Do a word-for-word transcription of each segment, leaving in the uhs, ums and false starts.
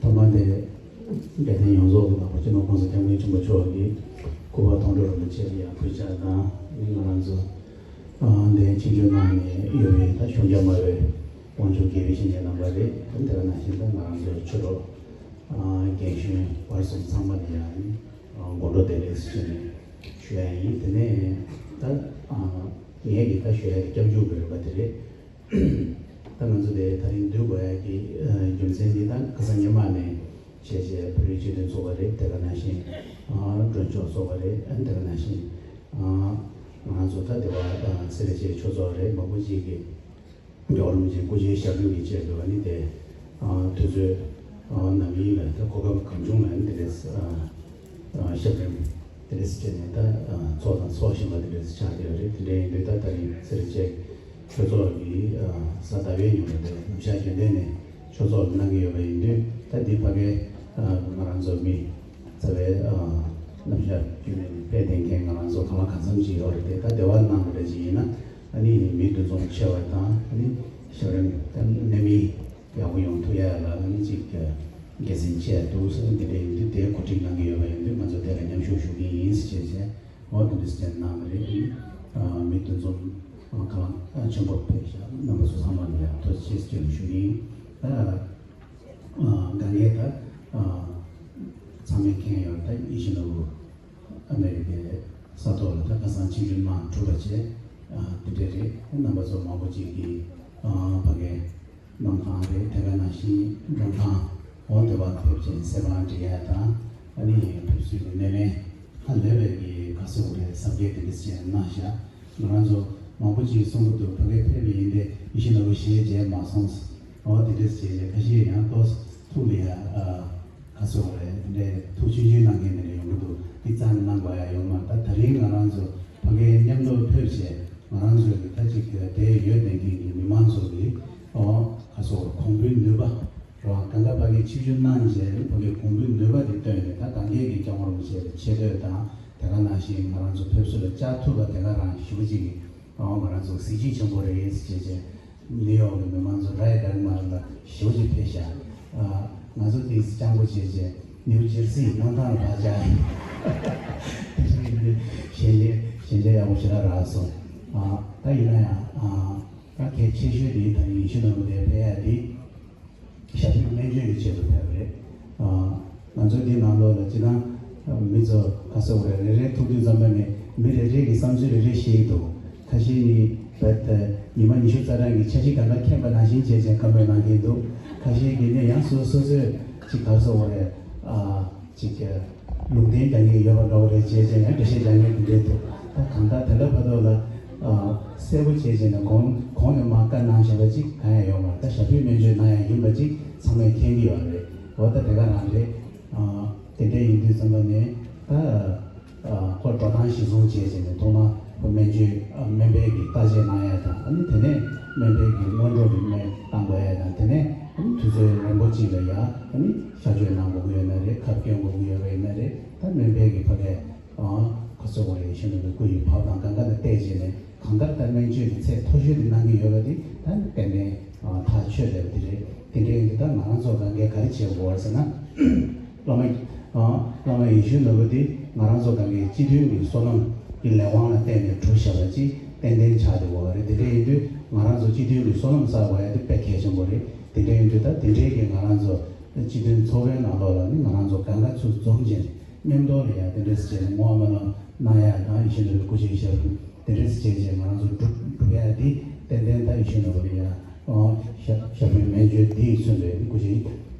ཐོག་མ་དེ་དགེ་ལྡན་ཡོངས་རྫོགས་ཀྱི་ནང་པ་སྤྱི་ནོར་༸གོང་ས་༸སྐྱབས་མགོན་ཆེན་པོ་མཆོག་གི་སྐུ་པར་མཐོང་གྲོལ་རིན་པོ་ཆེ་ལ་ཡང་གུས་ཕྱག་དང་། ང་རང་ཚོ་འདིར་ཆིབས་བསྒྱུར་གནང་ནས་ཡོད་པའི་ད་གཞུང་རྒྱ་དམར་པོའི་དབང་ཕྱུག་དགེ་བའི་བཤེས་གཉེན་རྣམ་པ་རེད། དེ་ག་ནང་བཞིན་ད་ང་རང་ཚོའི་ཆོས་གྲོགས་རྒན་གཞོན་བར་གསུམ་ཚང་མ་ལ་ཡང་དགོང་དྲོ་བདེ་ལེགས་ཞུ་ནས་ཞུ་ཡ་ཡིན། དེ་ནས་ད་ངས་ཀྱི་ད་ཞུ་ཡ་གི་སྐྱབས་འཇུག་གི་རིམ་པ་དེ་རེད། ད་ང་ཚོ་དེ་ད་རིང་འདུས་དགོས་ཡ་གི་རྒྱུ་མཚན་འདི་ད་ཁ་སང་ཉི་མ་ནས་བྱས་བྱས་བོད་རིགས་སྤྱི་མཐུན་ཚོགས་པ་རེད། དེ་ག་ནང་བཞིན་མགྲོན་ཆོག་ཚོགས་པ་རེད། དེ་ག་ནང་བཞིན་ང་ཚོ་ད་དེ་བ་སེ་ར་བྱེས་ཆོས་ཚོགས་རེད། མང་པོ་ཅིག་གིས་རྒྱལ་བ་རིན་པོ་ཆེའི་སྐུ་ཕྱྭའི་ཞབས་རིམ་གྱི་ཆེད་དུ་ཨ་ནི་དེ་དུས་ཚོད་ནམ་ཡིན་ལ་ད་གོ་སྐབས་གང་བྱུང་ལ་ཨ་ནི་དེ་རེད། ཞབས་རིམ་དེ་རེད་ཟེར་ནས་ད་ཚོགས་དང་ཚོགས་བཞིན་པ་དེ་འདྲ་ཆགས་བསྡད་ཡོད་རེད། དེ་འདྲ་ཡིན་དུས་ད་ད་རིང་སེ་ར་བྱེས་ཆོས་ཚོགས་ཀྱི་གཟའ་ཟླ་བའི་ཉིན་མོ་དེ་ནམ་ཞག་རྒྱུན་ལྡན་ནས་ཆོས་ཚོགས་གནང་གི་ཡོད་པ་ཡིན་དུས། ད་འདི་ཕ་གའི་ང་རང་ཚོ་མི་རྩ་བའི་ནམ་ཞག་རྒྱུན་ལྡན་དཔལ་ལྡན་མཁན་ང་རང་ཚོ་གང་ལ་གང་འཚམ་ཅིག་ཡོད་རེད་དེ། ད་བདེ་བ་གནང་བ་འདྲ་ཅིག་ཡིན་ན་ཨ་ནི་མི་འདུ་འཛོམས་ཆེ་བ་དང་ཨ་ནི་ཞབས་རིམ་གནད་སྨིན་ཡག་པོ་ཡོང་ཐུབ་ཡ་ལ་ཨ་ནི་ཅིག་དགེ་མཚན་ཆེ་འདུག་ཟེར་འདི་འདྲ་ཡིན་དུས་དེ་གོ་སྒྲིག་གནང་གི་ཡོད་པ་ཡིན་དུས་ང་ཚོ་དེ་ལ་མཉམ་ཞུགས་ཞུ་གི་ཡིན་ཟེར་བྱས་བྱས་འོ་དེ་འདྲ་ཟེར་གནང་བ་རེད། མི་འདུ་འཛོམས་གང་ཆེན་པོ་ཕེབས་ཤག་རྣམ་པ་ཚོ་ཚང་མ་ལ་ཡང་ཐུགས་རྗེ་ཆེ་ཞུ་གི་ཡིན། ད་གང་གས་ད་ཚང་མས་མཁྱེན་ཡོད། ད་ཡིད་བཞིན་ནོར་བུ་ཨ་མེ་རི་ཀའི་ས་ཐོག་ལ་ད་ཁ་སང་ཆིབས་བསྒྱུར་གནང་གྲུབ་པ་བྱས། དེ་འདྲ་རེད། རྣམ་པ་ཚོ་མང་པོ་ཅིག་གིས་ཕ་གའི་གནམ་ཐང་རེད། དེ་ག་ནང་བཞིན་མགྲོན་ཁང་འོ་དེ་བ་ཕེབས་བྱས་གསེར་བང་སྒྲིག་ཡ་དང་ཨ་ནི་ཕེབས་བསུའི་གི་སྣེ་ལེན་ཧ་ལས་པའི་གི་ག་ཟེར་དགོས་རེད། གཟབ་རྒྱས་དེ་འདྲ་བྱས་གནང་ཤག་ང་རང་ཚོ་མང་པོ་ཅིག་གསུང་གི་འདུག་ཕ་གའི་ཕེབས་པ་ཡིན་ཏེ་ཡིད་བཞིན་ནོར་བུ་ཞལ་མཇལ་མ་སོང་། འོ་དེ་འདྲ་བྱས་བྱས་ཁ་ཤས་ཡང་ཏོག་ཐུགས་ལ་ཡ་ག་ཟེར་དགོས་རེད། དེ་འདྲའི་ཐུགས་ཆུང་ཆུང་གནང་མཁན་དེ་འདྲ་ཡོང་གི་འདུག་འདི་རྩ་ནས་གནང་དགོས་ཡ་ཡོད་མ་རེད། ད་ད་རིང་ང་རང་ཚོ་ཕ་གའི་མཉམ་དུ་ཕེབས་བྱས་ང་རང་ཚོའི་ད་ཅིག་དེ་ཡོད་བསྡད་མཁན་གྱི་མི་མང་ཚོ་གི་ཨོ་ག་ཟེར་དགོས་རེད། གོང་བུའི་ནུས་པ་རང་གང་ག་ཕ་གིའི་ཆིབས་བསྒྱུར་གནང་བྱས་ཕ་གིའི་གོང་བུའི་ནུས་པ་དེ་བཏོན་ནས་ད་གང་གས་ཀྱི་སྐྱབས་མགོན་རིན་པོ་ཆེ་ལ་ཆེ་བསྟོད་དང་དེ་ག་ནང་བཞིན་ང་རང་ཚོ་ཕེབས་བསུ་ལ་བཅར་ཐུབ་པ་དེ་ག་རང་ཞེ་པོ་ཅིག་གི་ཨོ་ང་རང་ཚོ་གཟི་བརྗིད་ཆེན་པོ་རེད་ཟེར་བྱས་བྱས་ནིའུ་ཡོག་གི་མི་མང་ཚོ་ར་ཡི་ག་རི་མ་ལ་ཞེ་པོ་ཅིག་ཕེབས་ཤག་ང་ཚོ་དེ་སྤྱང་པོ་བྱས་བྱས་ནིའུ་ཇར་སི་གནམ་ཐང་ལ་ཕར་བཅར་ཡིན། ཞལ་མཇལ་ཞལ་མཇལ་ཡག་པོ་ཞེ་དྲག་རག་སོང་། ད་ཡིན་ན་ཡང་ད་གལ་ཆེ་ཤོས་དེ་ད་ཡིད་བཞིན་ནོར་བུ་དེ་ཕེབས་ཡ་དེ། ཞབས་ཞུ་སྨན་བཅོས་ཀྱི་ཆེད་དུ་ཕེབས་པ་རེད། ང་ཚོ་འདི་ནང་ལོགས་ལ་སྤྱིར་བཏང་མི་ཚོ་ག་ཟེར་དགོས་རེད། རེ་རེ་ཐུག་དུས་ཙམ་པ་ནས་མི་རེ་རེ་གི་བསམ་ཚུལ་རེ་རེ་བཤད་ཀྱི་འདུག་ཁ་ཤས་ནི་བད་ཉི་མ་ཉི་ཤུ་རྩ་གྲངས་ཀྱི་འཆར་གཞི་གང་ག་མཁྱེན་པ་ནང་བཞིན་བྱས་བྱས་བཀའ་མོལ་གནང་གི་འདུག་ཁ་ཤས་ཀྱིས་ནི་ཡང་སོ་སོ་སོས་ཅིག་ག་ཟེར་དགོས་རེད། ཅིག་ལུང་བསྟན་རྒྱག་མཁན་ཡོད་པ་འདྲ་བོ་རེད་བྱས་བྱས་ཡང་འགྲེལ་བཤད་རྒྱག་མཁན་དེ་འདྲས་འདུག་ད་གང་ལྟར་དེ་འདྲ་བར་དུ་ལ་གསལ་པོ་བྱས་བྱས་ནས་གོང་གོང་ནས་མར་བཀའ་གནང་བཞག་པ་ཅིག་གང་ཡང་ཡོད་མ་རེད། ད་ཞབས་ཞུའི་སྨན་བཅོས་གནང་ཡ་ཡིན་པ་ཅིག་ཚང་མས་མཁྱེན་གྱི་ཡོད་རེད། འོ་ད་དེ་ག་རང་རེད། དེ་འདྲ་ཡིན་དུས་ཙམ་པ་ནས་ད་ཁོ་འགྲོ་སྟངས་གཞིར་བཟུང་བྱས་བྱས་ནས་ཐོག་མར་ཁོ་སྨན་བཅོས་སྨན་པའི་གི་བརྟག་དཔྱད་གནང་ཡ་དང་ཨ་ནི་དེ་ནས་སྨན་པའི་གི་སྔོན་འགྲོ་གི་སྨན་བཏང་དགོས་ཡ་དང་དེ་ནས་ཨ་ནི་དུས་ཚོད་རན་པོ་ཅིག་ལ་ཡ་ཨ་ནི་གཤག་བཅོས་གནང་དགོས་ཀྱི་ཡོད་ན་རེད། ཁབ་སྐྱོན་དགོས་ཀྱི་ཡོད་པ་ཡིན་ན་རེད། ད་སྨན་པའི་གི་ཕ་གའི་ཁོ་ཚོ་བ་ཡེ་ཤེས་ནོར་བུའི་སྐུ་ཡི་བབ་དང་གང་ག་ལ་བལྟས་བྱས་ནས་གང་ལྟར་ད་སྨན་བཅོས་ཀྱི་ཚད་མཐོ་ཤོས་དེ་གནང་གི་ཡོད་པ་དེ་ད་ཏན་ཏན་ཐག་ཆོད་བསྡད་པ་དེ་རེད། དེ་འདྲ་ཡིན་དུས་ད་ང་རང་ཚོ་གང་གས་ག་རེ་བྱེད་དགོས་པ་རེད་ཟེར་ན། བླ་མ་བླ་མ་ཡེ་ཤེས་ནོར་བུ་དེ་ང་རང་ཚོ་གང་གས་སྤྱི་མཐུན་གྱི་བསོད་ནམས་ཀྱི་ལས་དབང་ལ་བརྟེན་ནས་གྲུབ་བཞག་པ་ཅིག་ཏན་ཏན་ཆགས་བསྡད་ཡོད་རེད། དེ་འདྲ་ཡིན་དུས་ང་རང་ཚོ་སྤྱི་མཐུན་གྱི་བསོད་ནམས་བསགས་དགོས་ཡ་དེ་དཔེ་གལ་ཆེན་པོ་རེད། དེ་འདྲ་ཡིན་དུས་ད་དེ་འདྲའི་གི་ང་རང་ཚོ་སྤྱི་མཐུན་ཚོགས་པའི་ནང་ལོགས་ལ་ནི་ང་རང་ཚོ་གང་ག་ཚུར་འཛོམས་བྱས་མཉམ་དུ་ལ་ཡ་དེ་འདྲ་ཟེར་བྱས་ནས་བསྔོ་བ་སྨོན་ལམ་གནང་ཡ་དང་ཡེ་ཤེས་ནོར་བུའི་སྐུ་ཕྱྭའི་ཞབས་རིམ་དེ་འདྲ་ཟེར་བྱས་བྱས་ང་རང་ཚོ་སྒྲུབ་སྒྲུབ་ཡ་དེ་ཏན་ཏན་ད་ཡེ་ཤེས་ནོར་བུ་ལ་ཡ་ཞབས་ཞབས་རིམ་སྨན་བཅོས་འདི་ཡིས་མཚོན་པའི་སྐུ་ཕྱྭའི་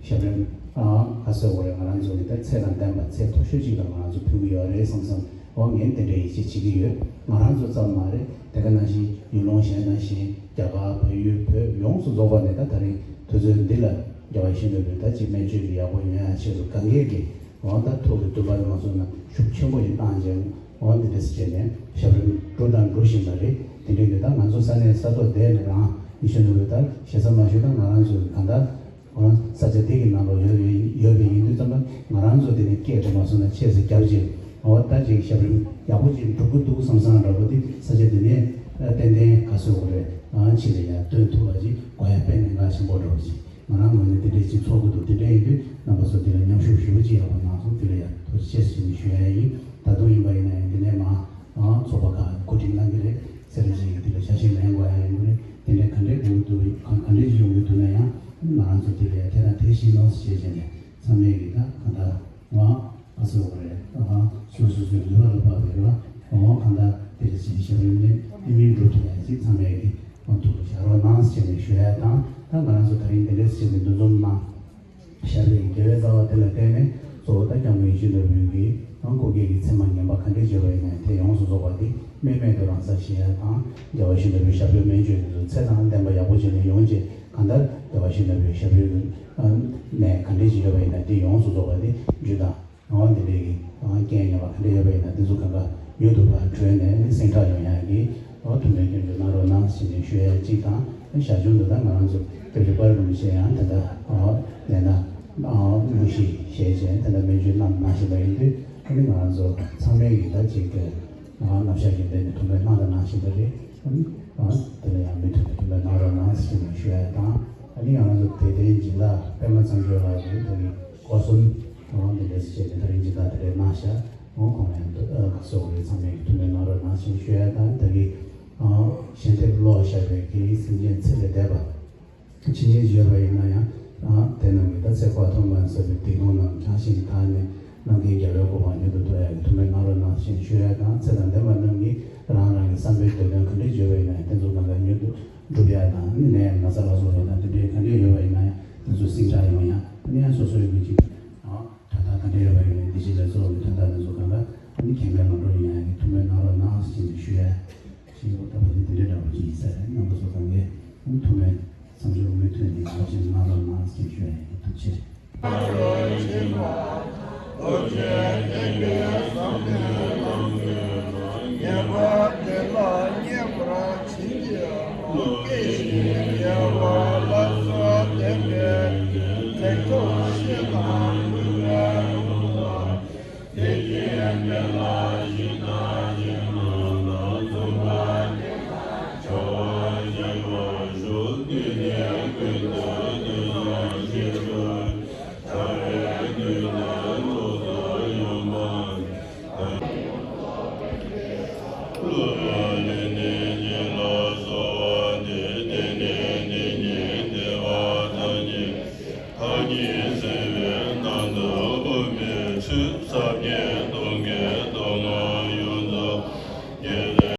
ཞབས་རིམ་ག་ཟེར་དགོས་རེད། ང་རང་ཚོ་གི་ད་ཚད་དང་ལྡན་པ་ཚད་མཐོ་ཤོས་ཅིག་ལ་ང་རང་ཚོ་ཕུལ་གྱི་ཡོད་རེད་བསམ་བསམ་འོ་ངས་དེ་འདྲའི་ཡིད་ཆེས་བྱེད་ཀྱི་ཡོད། ང་རང་ཚོ་ཙམ་མ་རེད། དེ་ག་ནང་བཞིན་ཡུལ་ལུང་གཞན་ནང་བཞིན་རྒྱ་གར་བལ་ཡུལ་བོད་ཡོངས་སུ་རྫོགས་པ་ནས་ད་ད་རིང་དུས་ཚོད་འདི་ལ། རྒྱལ་བ་ཡིད་བཞིན་ནོར་བུས་ད་ཅིག་སྨན་བཅོས་ཀྱི་ཡག་པོ་ཡོང་ཡ་ཆེད་དུ་གང་གས་ཀྱི་འོ་ད་ཐུགས་ཀྱི་འདུན་པ་ལ་མ་སོང་ན་ཤུགས་ཆེན་པོ་ཞིག་བཏང་བྱས་འོ་འདི་འདྲས་བྱས་ནས་ཞབས་རིམ་སྒྲུབ་དང་སྒྲུབ་བཞིན་པ་རེད། དེ་འདྲས་ཀྱི་ད་ང་ཚོ་ས་གནས་ས་ཐོག་བསྡད་ནས་རང་ཡིད་བཞིན་ནོར་བུས་ད་ཞེ་ས་མ་ཞུས་ད་ང་རང་ཚོ་གང་ལྟར་འོ་ས་ཆ་དེ་གི་ནང་ལ་ཡོད་པའི་ཡོད་པའི་ཡིན་དུས་ཙམ་པ་ང་རང་ཚོ་དེ་ནས་སྐད་དུ་མ་སོང་ན་ཆེ་ས་རྒྱབ་བྱས་འོ་ད་ཅིག་ཞབས་རིམ་ཡག་པོ་ཅིག་སྒྲུབ་ཀྱི་འདུག་བསམ་བསམ་འདྲ་པོ་དེ་ས་ཆ་དེ་ནས་ཏན་ཏན་ག་ཚོད་དགོས་རེད་ཨང་ཕྱི་ལ་ཡར་སྟོན་ཐུབ་པ་ཅིག་དགོས་ཡ་དཔེ་གནད་འགག་ཆེན་པོ་འདྲ་པོ་ཅིག་ང་རང་ངོས་ནས་དེ་འདྲས་ཅིག་ཚོར་གྱི་འདུག་དེ་འདྲས་ཡིན་དུས་རྣམ་པ་ཚོ་འདི་ལ་མཉམ་ཞུགས་ཞེ་པོ་ཅིག་ཡག་པོ་གནང་སོང་། དེ་ལ་ཡང་ཐུགས་རྗེ་ཆེ་ཞུ་ཡ་ཡིན། ད་དུང་ཡིན་པ་ཡིན་ན་ཡང་འདི་ནས་མ་ཨང་ཚོགས་པ་ཁག་གིས་གོ་སྒྲིག་གནང་གི་རེད་ཟེར་བཞིན་གྱི་འདི་ལ་ཆ་ཤས་ལེན་དགོས་ཡ་ཡིན་གྱི་རེད། དེ་འདྲས་ག་འདྲས་དགོས་ཀྱི་འདུག་ག་ག་འདྲས་ཅིག་ཡོང་གི་འདུག་ན་ཡང་ང་རང་ཚོ་དེ་ལ་ཡང་དེ་དང་དེ་བཞིན་ནོ་ཞེས་བྱས་ནས་ཚང་མས་ཀྱིས་ད་གང་ལྟར་ཨང་ཨ་སོ་རེད་ཨང་སོ་སོ་སོའི་ནུས་པ་ལ་དཔག་པའི་རེད་བ་ཨང་གང་ལྟར་དེ་ལ་ཞིག་ཞབས་རིམ་ནས་ཨི་མིན་འགྲུབ་ཐུབ་ཡ་ཅིག་ཚང་མས་ཀྱིས་ཨང་ཐུགས་ལ་བཞག་རོགས་གནང་ཞེས་ནས་ཞུ་ཡ་དང་ད་ང་རང་ཚོ་ད་རིང་དེ་འདྲས་ཞིག་གི་འདུ་འཛོམས་གནང་། ཞབས་རིམ་དགེ་བའི་རྩ་བ་དེ་ལ་བརྟེན་ནས་གཙོ་བོ་ད་སྐྱབས་མགོན་ཡིད་བཞིན་ནོར་བུའི་གི་ཨང་སྐུ་སྐྱེ་གི་མཚན་མ་ངན་པ་ག་འདྲས་བརྗོད་པ་ཡིན་ན་དེ་ཡོངས་སུ་རྫོགས་པ་དེ་དམིགས་མེད་དུ་རང་སར་ཞི་ཡ་དང་རྒྱལ་བ་ཡིད་བཞིན་ནོར་བུའི་ཞབས་རིམ་སྨན་བཅོས་དེ་ཚོ་ཚད་དང་ལྡན་པ་ཡག་པོ་བྱས་ནས་ཡོང་རྗེས་གང་ལྟར་རྒྱལ་བ་ཡིད་བཞིན་ནོར་བུའི་ཞབས་རིམ་ནས་ག་འདྲས་ཅིག་ཡོད་པ་ཡིན་ན་དེ་ཡོངས་སུ་རྫོགས་པ་དེ་རྒྱུ་དང་འོ་འདི་འདྲས་ཀྱི་རྐྱེན་ངན་པ་ག་འདྲས་ཡོད་པ་ཡིན་ན་དེ་ཚོ་གང་ག་མྱུར་དུ་ཕར་གྲོལ་ནས་སེང་དྲག་ཡོང་ཡག་གི་འོ་ཐུགས་སྨོན་སྐྱོན་བརྗོད་གནང་རོགས་གནང་ཞེས་ནས་ཞུ་ཡ་གཅིག་དང་ཞར་བྱུང་དུ་ད་ང་རང་ཚོ་རིག་པ་རུ་མི་བྱེད་ཡང་དེ་འདྲ་འོ་ལས་ན་དངོས་གཞི་བཞེས་བྱས་དེ་འདྲ་སྨན་བཅོས་གནང་གནང་བཞིན་པ་ཡིན་དུས་ཨ་ནི་ང་རང་ཚོ་ཚང་མས་ཀྱི་ད་ཅིག་གི་ང་རང་རྣམ་གཞག་གི་འབད་ནས་ཐུགས་སྨོན་གནང་དང་གནང་བཞིན་པ་རེད། ཨ་ནི་དེ་ལ་ཡང་མུ་མཐུད་ནས་ཐུགས་སྨོན་གནང་རོགས་གནང་ཞེས་ནས་ཞུ་ཡ་དང་ཨ་ནི་ང་རང་ཚོ་དད་ལྡན་སྦྱིན་བདག་པད་མ་ཚངས་སྒྲོན་ལགས་ཀྱིས་ད་ནི་སྒོ་གསུམ་ཨ་འདི་འདྲས་བྱས་ནས་ད་རིང་སྦྱིན་བདག་དེ་འདྲས་གནང་ཤག་ཨ་ཁོང་ཡང་ཨ་ཁ་སོག་རེད། ཚང་མས་ཐུགས་སྨོན་གནང་རོགས་གནང་ཞེས་ཞུ་ཡ་དང་ད་ནི་ཨ་ཞལ་འདེབས་ཀློག་བཞག་པའི་གི་སེམས་ཅན་ཚེ་ལས་འདས་པ། ཇི་སྙེད་ཅིག་ཡོད་པ་ཡིན་ན་ཡང་། ཨ་དེ་རྣམས་ཀྱི་ད་ཚེ་དཔག་ཐུབ་མ་ཟད་པའི་སྡིག་ལྟུང་རྣམས་བྱང་ཞིང་དག་ནས་རྣམ་མཁྱེན་རྒྱལ་བའི་གོ་འཕང་མྱུར་དུ་ཐོབ་ཡག་གི་ཐུགས་སྨོན་གནང་རོགས་གནང་ཞེས་ཞུ་ཡ་དང་། ཚེ་དང་ལྡན་པ་རྣམས་ཀྱིས་རང་རང་གི་བསམ་པའི་འདོད་དོན་ག་འདྲ་ཅིག་ཡོད་པ་ཡིན་ན་ཡང་དེ་ཚོ་གང་ག་མྱུར་དུ་འགྲུབ་ཡ་དང་། ནད་ན་ཚ་ལ་སོགས་པ་དང་དེ་འདྲའི་ག་འདྲ་ཡོད་པ་ཡིན་ན་ཡང་དེ་ཚོ་ཟིང་དྲག་ཡོང་ཡ། ཨ་ནི་ཡང་སོ་སོའི་མི་གཅིག་ཨ་དོན་དག་ག་འདྲ་ཡོད་པ་ཡིན་ན་འདི་ཕྱི་ལ་གཙོ་བོ་གི་དོན་དག་དེ་ཚོ་གང་ག་ཨ་ནི་གེགས་མེད་ལམ་འགྲོ་ཡོང་ཡ་གི་ཐུགས་སྨོན་གནང་རོགས་གནང་ཞེས་ཞུ་ཡ། ཞེས་པ་ལྟ་བུ་དེ་འདི་འདྲ་འདྲ་པོ་ཅིག་ཡིན་ས་རེད། རྣམ་པ་ཚོ་གང་གས་ཐུགས་སྨོན་མཚམས་སྦྱོར་མུ་མཐུད་ནས་ཡག་ཅིག་གནང་རོགས་གནང་ཞེས་ཞུ་ཡ་ཡིན། ཐུགས་རྗེ་ཆེ།